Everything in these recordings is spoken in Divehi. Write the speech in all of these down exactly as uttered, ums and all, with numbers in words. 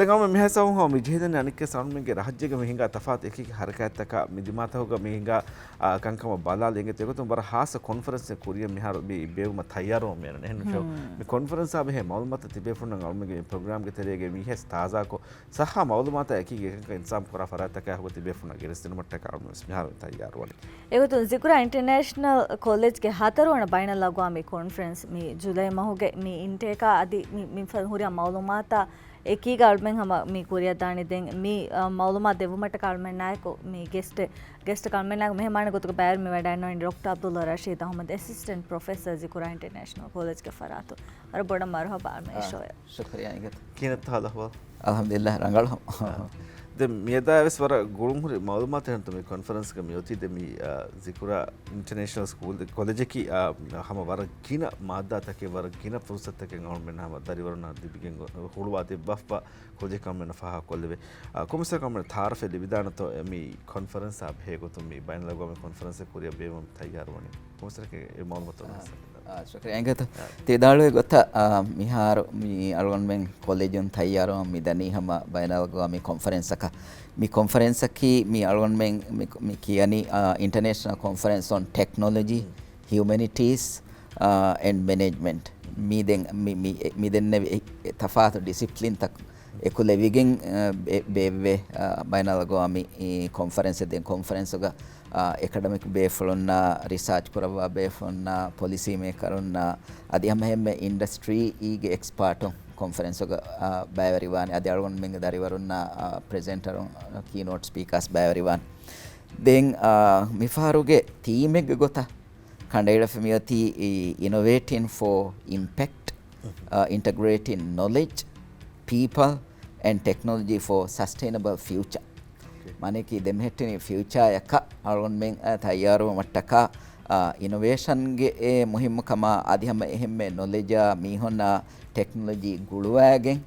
އެގޮތުން މިހާ ސަވުހާ މި ޖެހިދެން އަނެއްކެ ސަވުންމެންގެ ރާއްޖޭގަ މި ހިނގާ ތަފާތު އެކި ހަރަކާތްތަކާ މި ދިމާތަކުގަ މި ހިނގާ އާ، ކަންކަމަށް ބަލާލި އިނގޭތޯ. އެގޮތުން ވަރަށް ހާއްސަ ކޮންފަރެންސެއް ކުރިއަށް މިހާރު މި ބޭއްވުމަށް ތައްޔާރުވަމޭނަން. އެހެން މި ކޮންފަރެންސާ ބެހޭ މައުލޫމާތަށް ތިބޭފުޅުންނަށް އަޅުމެންގެ މި ޕްރޮގްރާމްގެ ތެރޭގައި މި ހެސް ތާޒާކޮށް، ސައްހަ މައުލޫމާތާ އެކީގެ އެކަންކަން އިންތިޒާމް ކުރާ ފަރާތްތަކާ ހުގަ ތިބޭފުޅުންނަށް ގެނެސްދިނުމަށްޓަކާ އަޅުމެން ވެސް މިހާރު ތައްޔާރުވަނީ. އެގޮތުން ޒިކުރާ އިންޓަރނޭޝަނަލް ކޮލެޖްގެ ހަތަރުވަނަ ބައިނަލްއަގުވާމީ ކޮންފަރެންސް މި ޖުލައި މަހުގެ މި އިންޓޭކާ އަދި މި، މި ފަ-، ހުރިހާ މައުލޫމާތާ އެކީގަ އަޅުމެން ހަމަ މި ކުރިއަށް ދާނީ. ދެން މި، އަ، މައުލޫމާތު ދެއްވުމަށްޓަކާ އަޅުމެންނާއެކު މި ގެސްޓެއް، ގެސްޓް އަޅުމެންނާއެކު މެހެމާނެއް ގޮތުގަ ބައިވެރިވެ މި ވަޑައިންނަވަނީ ޑޮކްޓަރ އަބްދުﷲ ރަޝީދު އަޙްމަދު، އެސިސްޓެންޓް ޕްރޮފެސަރ ޒިކުރާ އިންޓަރނޭޝަނަލް ކޮލެޖްގެ ފަރާތުން. ވަރަށް ބޮޑަށް މަރުޙަބާ އަޅުމެން އާ، ޝޯއަށް. ޝުކުރިއްޔާ އިނގޭތަ. ކިހިނެއްތަ ހާލު އަޙްވާލު؟ އަލްޙަމްދުލިއްލާހް، ރަނގަޅު. އާ. ދެން މިއަދާ ވެސް ވަރަށް ގުޅުންހުރި މައުލޫމާތެއް ހަންތަ މި ކޮންފަރެންސްގަ މި އޮތީ. ދެން މި، އާ، ޒިކުރާ އިންޓަރނޭޝަނަލް ސްކޫލް ކޮލެޖަކީ، އާ، ހަމަ ވަރަށް ގިނަ މާއްދާތަކެއް، ވަރަށް ގިނަ ފުރުސަތުތަކެއް އަޅުމެން ހަމަ ދަރިވަރުންނާ ލިބިގެން ހުޅުވާ ދެއްވާފަ ކޮލެޖަކަށް އަޅުމެންނަށް ފާހަގަކޮށްލެވޭ. އާ، ކޮންމެސް ކަމެއް ތައާރަފެއް ލިބިދާނެތޯ މި ކޮންފަރެންސާ ބެހޭ ގޮތުން މި ބައިނަލްއަގުވާމީ ކޮންފަރެންސެއް ކުރިއަށް ބޭއްވުމަށް ތައްޔާރުވަނީ؟ ކޮންމެސް އެ މައުލޫމާތު އާ، އާ، ޝުކުރިއްޔާ އިނގޭތަ. އާ. ތި ވިދާޅުވި ގޮތަށް، އާ، މިހާރު މި އަޅުގަނޑުމެން ކޮލެޖުން ތައްޔާރުވަމުން މި ދަނީ ހަމަ ބައިނަލްއަގުވާމީ ކޮންފަރެންސަކަށް. މި ކޮންފަރެންސަކީ މި އަޅުގަނޑުމެން މި، މި ކިޔަނީ، އާ، އިންޓަރނޭޝަނަލް ކޮންފަރެންސް އޮން ޓެކްނޮލޮޖީ، ހިއުމެނިޓީސް، އާ، އެންޑް މެނޭޖްމަންޓް. މި ދެން މި، މި، މި ދެންނެވި އެ، އެ ތަފާތު ޑިސިޕްލިންތައް އެކުލެވިގެން، އާ، ބޭ-، ބޭއްވޭ، އާ، ބައިނަލްއަގުވާމީ ކޮންފަރެންސެއް. ދެން ކޮންފަރެންސުގަ، އާ، އެކަޑަމިކް ބޭފުޅުންނާ، ރިސާޗް ކުރައްވާ ބޭފުޅުންނާ، ޕޮލިސީ މޭކަރުންނާ، އަދި ހަމަ އެހެންމެ އިންޑަސްޓްރީގެ އެކްސްޕާޓުން ކޮންފަރެންސުގަ، އާ، ބައިވެރިވާނެ. އަދި އަޅުގަނޑުމެންގެ ދަރިވަރުންނާ، އާ، ޕްރެޒެންޓަރުން، ކީނޯޓް ސްޕީކާސް ބައިވެރިވާނެ. ދެން، އާ، މިފަހަރުގެ ތީމެއްގެ ގޮތަށް ކަނޑައެޅިފަ މިއޮތީ އިނޮވޭޓިން ފޯ އިމްޕެކްޓް، އާ، އިންޓަގްރޭޓިން ނޮލެޖް، ޕީޕަލް އެންޑް ޓެކްނޮލޮޖީ ފޯ ސަސްޓެއިނަބަލް ފިއުޗާ. މާނައަކީ ދެމެހެއްޓެނި ފިއުޗާއަކަށް އަޅުގަނޑުމެން، އާ، ތައްޔާރުވުމަށްޓަކާ، އާ، އިނޮވޭޝަންގެ އެ މުހިއްމުކަމާ އަދި ހަމަ އެހެންމެ ނޮލެޖާ މީހުންނާ ޓެކްނޮލޮޖީ ގުޅުވާގެން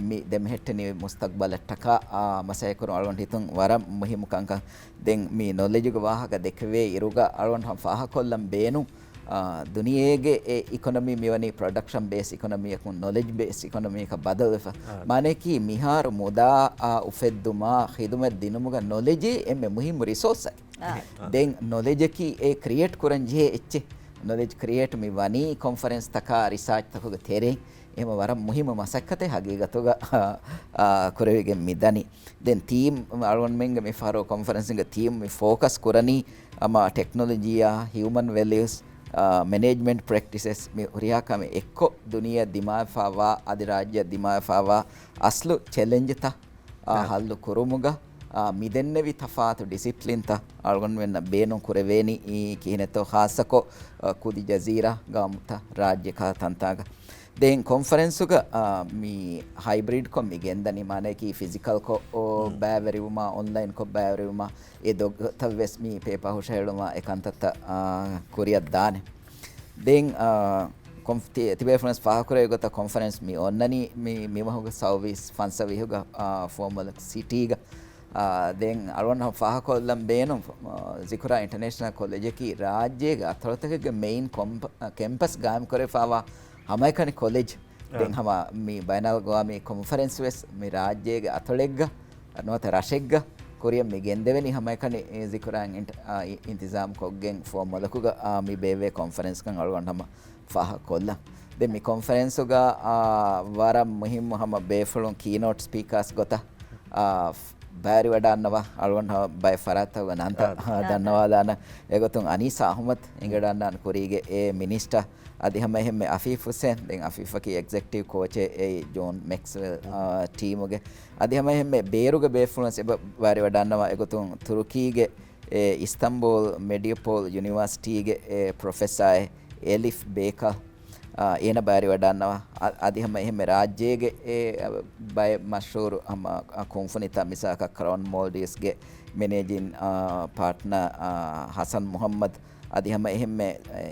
މި ދެމެހެއްޓެނި މުސްތަގްބަލަށްޓަކާ، އާ، މަސައްކަތްކުރުން އަޅުގަނޑު ހިތުން ވަރަށް މުހިއްމު ކަންކަން. ދެން މި ނޮލެޖުގެ ވާހަކަ ދެކެވޭ އިރުގަ އަޅުގަނޑު ހަމަ ފާހަގަކޮށްލަން ބޭނުން، އާ، ދުނިޔޭގެ އެ އިކޮނޮމީ މިވަނީ ޕްރޮޑަކްޝަން ބޭސް އިކޮނޮމީއަކުން ނޮލެޖް ބޭސް އިކޮނޮމީއަކަށް ބަދަލުވެފަ. އާ. މާނައަކީ މިހާރު މުދާ، އާ، އުފެއްދުމާ ޚިދުމަތް ދިނުމުގަ ނޮލެޖޭ އެންމެ މުހިއްމު ރިސޯސްއެއް. އާ. ދެން ނޮލެޖަކީ އެ ކްރިއޭޓް ކުރަން ޖެހޭ އެއްޗެއް. ނޮލެޖް ކްރިއޭޓް މި ވަނީ ކޮންފަރެންސްތަކާ ރިސާޗްތަކުގެ ތެރެއިން. އެހެން ވަރަށް މުހިއްމު މަސައްކަތެއް ހަގީގަތުގަ، އާ، ކުރެވިގެން މި ދަނީ. ދެން ތީމް، އަޅުގަނޑުމެންގެ މި ފަހަރު ކޮންފަރެންސްގެ ތީމް މި ފޯކަސް ކުރަނީ ހަމަ ޓެކްނޮލޮޖީއާ، ހިއުމަން ވެލިއުސް، އާ، މެނޭޖްމަންޓް ޕްރެކްޓިސެސް މި ހުރިހާ ކަމެއް އެއްކޮށް ދުނިޔެއަށް ދިމާވެފާވާ، އަދި ރާއްޖެއަށް ދިމާވެފާވާ އަސްލު ޗެލެންޖްތައް، އާ، ހައްލު ކުރުމުގަ، އާ، މި ދެންނެވި ތަފާތު ޑިސިޕްލިންތައް އަޅުގަނޑުމެންނަށް ބޭނުން ކުރެވޭނީ ކިހިނެއްތޯ، ޚާއްޞަކޮށް، އާ، ކުދި ޖަޒީރާ ގައުމުތައް ރާއްޖެ ކަހަލަ ތަންތާގަ. ދެން ކޮންފަރެންސުގަ، އާ، މި ހައިބްރިޑްކޮށް މި ގެންދަނީ، މާނައަކީ ފިޒިކަލްކޮށް، އޯ، ބައިވެރިވުމާ، އޮންލައިންކޮށް ބައިވެރިވުމާ، އެ ދޮގުތައް ވެސް މި ޕޭޕާ ހުށަހެޅުމާ އެ ކަންތައްތައް، އާ، ކުރިއަށް ދާނެ. ދެން، އާ، ކޮން-، ތި-، ތިބޭފުޅުން ފާހަގަކުރެއްވި ގޮތަށް ކޮންފަރެންސް މި އޮންނަނީ މި، މި މަހުގެ ސައުވީސް ފަންސަވީހުގަ، އާ، ފޯމަލް ސިޓީގަ. އާ، ދެން އަޅުގަނޑު ފާހަގަކޮށްލަން ބޭނުން، އާ، ޒިކުރާ އިންޓަރނޭޝަނަލް ކޮލެޖަކީ ރާއްޖޭގެ އަތޮޅުތަކެއްގެ މެއިން ކޮމްޕ-، ކެމްޕަސް ގާއިމްކުރެވިފާވާ ހަމައެކަނި ކޮލެޖް. އާ. ދެން ހަމަ މި ބައިނަލްއަގުވާމީ ކޮންފަރެންސް ވެސް މި ރާއްޖޭގެ އަތޮޅެއްގަ ނުވަތަ ރަށެއްގަ ކުރިއަށް މި ގެންދެވެނީ ހަމައެކަނި ޒިކުރާ އިންޓަ-، އާ، އި-، އިންތިޒާމްކޮށްގެން ފޯމަލަކުގަ، އާ، މި ބޭއްވޭ ކޮންފަރެންސްކަން އަޅުގަނޑު ހަމަ ފާހަގަކޮށްލަން. ދެން މި ކޮންފަރެންސުގަ، އާ، ވަރަށް މުހިއްމު ހަމަ ބޭފުޅުން ކީނޯޓް ސްޕީކާސް ގޮތަށް، އާ، ބައިވެރިވަޑައިގަންނަވާ އަޅުގަނޑު ހަމަ ބައެއް ފަރާތްތަކުގަ ނަންތައް، އާ، ދަންނަވާލާނަން. އެގޮތުން އަނީސާ އަޙްމަދު އެނގިވަޑައިގަންނަވާނެ ކުރީގެ އެ މިނިސްޓަރ. އަދި ހަމަ އެހެންމެ އަފީފް ހުސޭން، ދެން އަފީފަކީ އެގްޒެކެޓިވް ކޯޗެއް އެއީ ޖޯން މެކްސްވެލް، އާ، ޓީމުގެ. އަދި ހަމަ އެހެންމެ ބޭރުގެ ބޭފުޅުން ވެސް އެބަ ބައިވެރިވަޑައިގަންނަވާ. އެގޮތުން ތުރުކީގެ އެ އިސްތަންބޫލް މެޑިއަޕޯލް ޔުނިވާސިޓީގެ އެ ޕްރޮފެސާއެއް އެލިފް ބޭކަލް، އާ، އޭނަ ބައިވެރިވަޑައިގަންނަވާ. އަ-، އަދި ހަމަ އެހެންމެ ރާއްޖޭގެ އެ ބައެއް މަޝްހޫރު ހަމަ ކުންފުނިތައް މިސާލަކަށް ކްރައުން މޯލްޑިވްސްގެ މެނޭޖިން، އާ، ޕާޓްނަރ، އާ، ހަސަން މުހައްމަދު. އަދި ހަމަ އެހެންމެ،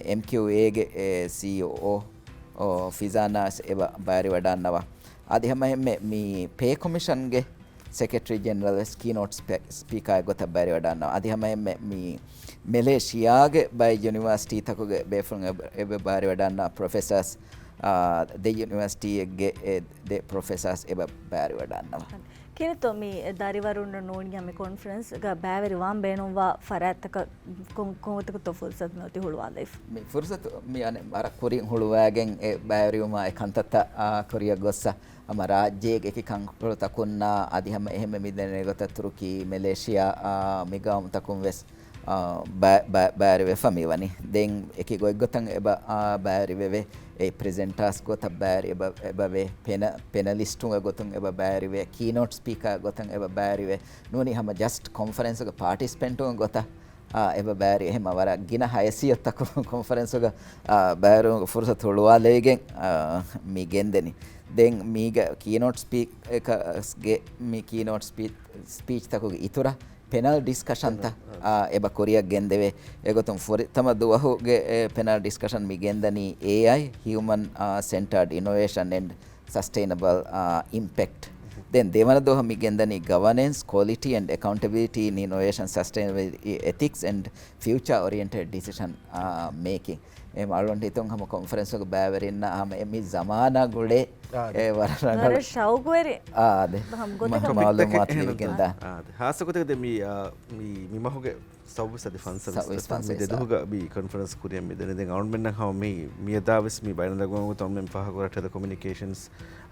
އެމްކިއުއޭގެ، އެ، ސީއީއޯ، އޯ، ފިޒާނާސް އެބަ ބައިވެރިވަޑައިގަންނަވާ. އަދި ހަމަ އެހެންމެ މި ޕޭ ކޮމިޝަންގެ ސެކްރެޓަރީ ޖެނެރަލް ވެސް ކީނޯޓް ސްޕީ-، ސްޕީކާއެއް ގޮތަށް ބައިވެރިވަޑައިގަންނަވާ. އަދި ހަމަ އެހެންމެ މި މެލޭޝިޔާގެ ބައެއް ޔުނިވާސިޓީތަކުގެ ބޭފުޅުން އެބަ، އެބަ ބައިވެރިވަޑައިގަންނަވާ ޕްރޮފެސާސް، އާ، ދެ ޔުނިވަރސިޓީއެއްގެ އެ ދެ ޕްރޮފެސާސް އެބަ ބައިވެރިވަޑަންނަވާ. ކިނިތޯ މި ދަރިވަރުންނަށް ނޫނީ މި ކޮންފަރެންސްގަ ބައިވެރިވާން ބޭނުންވާ ފަރާތްތަކަށް ކޮން، ކޮން ގޮތަކަށްތޯ ފުރުސަތު މިއޮތީ ހުޅުވާލައިފަ؟ މި ފުރުސަތު މި އަނެއް ވަރަށް ކުރިން ހުޅުވާގެން އެ ބައިވެރިވުމާ އެ ކަންތައްތައް، އާ، ކުރިއަށް ގޮއްސަ ހަމަ ރާއްޖޭގެ އެކި ކަންކޮޅުތަކުންނާ އަދި ހަމަ އެހެންމެ މި ދެންނެވި ގޮތަށް ތުރުކީ، މެލޭޝިއާ، އާ، މި ގައުމުތަކުން ވެސް، އާ، ބަ-، ބަ-، ބައިވެރިވެފަ މިވަނީ. ދެން އެކި ގޮތްގޮތަށް އެބަ، އާ، ބައިވެރިވެވޭ. އެ ޕްރެޒެންޓާސް ގޮތަށް ބައިވެރި އެބަ، އެބަވޭ. ޕެނަ-، ޕެނަލިސްޓުންގެ ގޮތުން އެބަ ބައިވެރިވޭ. ކީނޯޓް ސްޕީކާ ގޮތަށް އެބަ ބައިވެރިވޭ. ނޫނީ ހަމަ ޖަސްޓް ކޮންފަރެންސުގެ ޕާޓިސިޕެންޓުން ގޮތަށް، އާ، އެބަ ބައިވެރި އެހެންމަ ވަރަށް ގިނަ ހައިސިއްޔަތުތަކުން ކޮންފަރެންސުގަ، އާ، ބައިވެރިވުމުގެ ފުރުސަތު ހުޅުވާލެވިގެން، އާ، މި ގެންދެނީ. ދެން މީގަ ކީނޯޓް ސްޕީކަރސްގެ މި ކީނޯޓް ސްޕީ-، ސްޕީޗްތަކުގެ އިތުރަށް ޕެނަލް ޑިސްކަޝަންތައް، އާ، އެބަ ކުރިއަށް ގެންދެވޭ. އެގޮތުން ފުރަތަމަ ދުވަހުގެ، އެ، ޕެނަލް ޑިސްކަޝަން މި ގެންދަނީ އޭއައި، ހިއުމަން، އާ، ސެންޓާޑް އިނޮވޭޝަން އެންޑް ސަސްޓެއިނަބަލް، އާ، އިމްޕެކްޓް. ދެން ދެވަނަ ދުވަހު މި ގެންދަނީ ގަވަނެންސް، ކޮލިޓީ އެންޑް އެކައުންޓެބިލިޓީ އިން އިނޮވޭޝަން ސަސްޓެއިނަބަލް އެތިކްސް އެންޑް ފިއުޗާ އޯރިއެންޓެޑް ޑިސިޝަން، އާ، މޭކިން. އެ އަޅުގަނޑު ހިތުން ހަމަ ކޮންފަރެންސުގެ ބައިވެރިންނަށް ހަމަ އެ މި ޒަމާނާ ގުޅޭ އާ، އެ ވަރަށް ރަނގަޅު. ވަރަށް ޝައުގުވެރި. އާ، އާދެ. ހަމަ ގޮތަކަށް މަ-، މައުލޫމާތު ލިބިގެންދާ. އާ، އާދެ. ހާއްސަ ގޮތެއް ދެ މި، އާ، މި، މި މަހުގެ ސައުވީސް އަދި ފަންސަވީސް ސައުވީސް ވެސް މި ފަންސަވީސް ދެ ދުވަހުގަ މި ކޮންފަރެންސް ކުރިއަށް މި ދެނީ. ދެން އަޅުމެންނަށް ހަމަ މި، މިއަދާވެސް މި ބައިނަލްއަގުވަމުގެ އަޅުމެން ފާހަގަކުރާ ޓެލެކޮމިއުނިކޭޝަންސް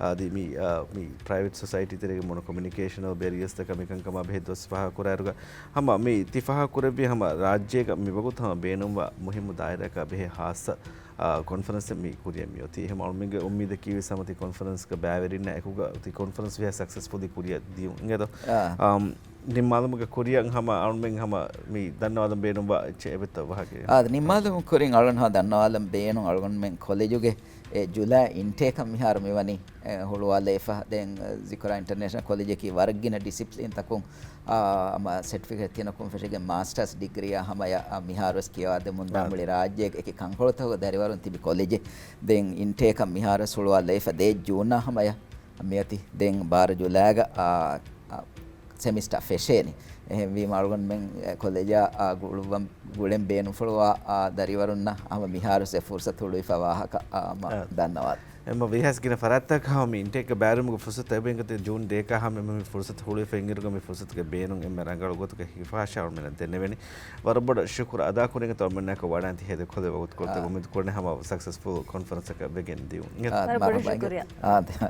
އަދި މި، އާ، މި ޕްރައިވެޓް ސޮސައިޓީ ތެރޭގެ ބުނު ކޮމިއުނިކޭޝަނަލް ބެރިއަސްތަކާ މިކަންކަމާ ބެހޭ ދުވަސް ފާހަގަކުރާއިރުގަ ހަމަ މި ތި ފާހަގަކުރެއްވި ހަމަ ރާއްޖޭގަ މިވަގުތު ހަމަ ބޭނުންވާ މުހިއްމު ދާއިރާއަކާ ބެހޭ ހާއްސަ، އާ، ކޮންފަރެންސެއް މި ކުރިއަށް މިއޮތީ. އެހެން އަޅުމެންގެ އުއްމީދަކީ ވެސް ހަމަ ތި ކޮންފަރެންސްގެ ބައިވެރިންނަށް އެކުގަ ތި ކޮންފަރެންސް ވީހާ ސަކްސެސްފުލީ ކުރިއަށް ދިޔުން އިނގޭތޯ؟ އާ. އާ، ނިންމާލުމުގެ ކުރިއަށް ހަމަ އަޅުމެން ހަމަ މި ދަންނަވާލަން ބޭނުންވާ އެއްޗެއް އެބައޮތްތޯ ވާހަކައެއް؟ އާ، ނިންމާލުމުގެ ކުރިން އަޅުން ހަމަ ދަންނަވާލަން ބޭނުން އަޅުގަނޑުމެން ކޮލެޖުގެ އެ ޖުލައި އިންޓޭކަށް މިހާރު މިވަނީ، އެ، ހުޅުވާލައިފަ. ދެން ޒިކުރާ އިންޓަރނޭޝަނަލް ކޮލެޖަކީ ވަރަށް ގިނަ ޑިސިޕްލިންތަކުން، އާ، ހަމަ ސެޓްފިކެޓް ތިނަކުން ފެށިގެން މާސްޓާސް ޑިގްރީއާ ހަމަޔަށް، އާ، މިހާރުވެސް ކިޔަވާދެމުންދާ އާ. މުޅި ރާއްޖޭގެ އެކި ކަންކޮޅުތަކުގަ ދަރިވަރުން ތިބި ކޮލެޖެއް. ދެން އިންޓޭކަށް މިހާރުވެސް ހުޅުވާލައިފަ ދޭއް ޖޫނާ ހަމަޔަށް މިއޮތީ. ދެން ބާރަ ޖުލައިގަ، އާ، އާ، ސެމިސްޓާ ފެށޭނީ. އެހެންވީމަ އަޅުގަނޑުމެން ކޮލެޖާ، އާ، ގުޅުއްވަން، ގުޅެން ބޭނުންފުޅުވާ، އާ، ދަރިވަރުންނަށް ހަމަ މިހާރުވެސް އެ ފުރުސަތު ހުޅުވިފަ ވާހަކަ، އާ، މަ އާ. ދަންނަވާ. އެމަ ވީހާސް ގިނަ ފަރާތްތަކަށް ހަމަ މި އިންޓޭކްގެ ބައިވެރިވުމުގެ ފުރުސަތު އެބައިނގަތެ ޖޫން ދޭކާ ހަމަ މި ފުރުސަތު ހުޅުވިފަ އިންއިރުގަ މި ފުރުސަތުގެ ބޭނުން އެންމެ ރަނގަޅު ގޮތުގަ ހިފާށާ އަޅުމެނަށް ދެންނެވެނީ. ވަރަށް ބޮޑަށް ޝުކުރު އަދާކުރިން ތަ އަޅުމެންނާކަށް ވަޑާން ތި ހޭދަ ކޮލެ ވަގުތު ކޮޅުތައް އާ. އުއްމީދު ކުރަނީ ހަމަ ސަކްސެސްފުލް ކޮންފަރެންސަކަށް ވެގެން ދިޔުން. އާ، ވަރަށް ބޮޑަށް މަރުހަބާ. ޝުކުރިއްޔާ. އާ، ދެ-، އާ.